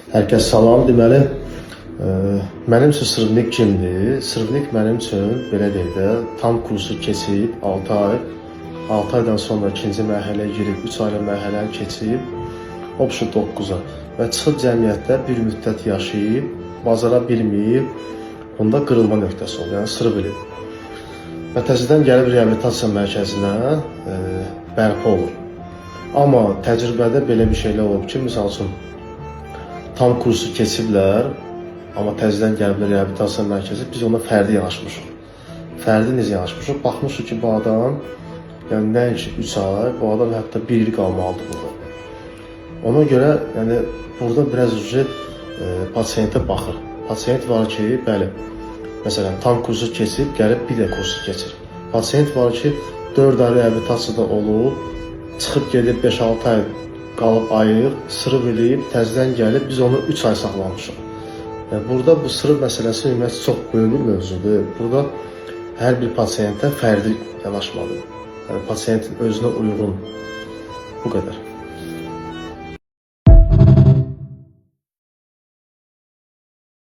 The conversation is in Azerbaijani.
Hər kəs salam. Deməli, mənim üçün sırvnik kimdir? Sırvnik mənim üçün belə deyək də, tam kursu keçib 6 ay, 6 aydan sonra ikinci mərhələyə girib 3 aylıq mərhələni keçib, option 9-a və çıxıb cəmiyyətdə bir müddət yaşayıb, bacara bilməyib, bunda qırılma nöqtəsi olur, yəni sırv eləyib. Və təzədən gəlib reabilitasiya mərkəzinə bərpa olur. Amma təcrübədə belə bir şeylər olub ki, misal üçün tam kursu keçiblər, amma təzədən gəliblər reabilitasiya mərkəzi, biz ona fərdi yanaşmışıq. Fərdi necə yanaşmışıq? Baxmışıq ki, bu adam, yəni nəinki 3 ay, bu adam hətta 1 il qalmalıdır burada. Ona görə, yəni burada biraz ucu pasientə baxır. Pasient var ki, bəli, məsələn, tam kursu keçib, gəlib bir də kursu keçir. Pasient var ki, 4 ay reabilitasiyada olub, çıxıb gedib 5-6 ay qalıb ayıq, sırıq eləyib, təzədən gəlib, biz onu 3 ay saxlamışıq. Yəni burada bu sırıq məsələsi ümumiyyətlə çox böyük bir mövzudur. Burada hər bir pasientə fərdi yanaşmalıdır. Yəni pasientin özünə uyğun, bu qədər.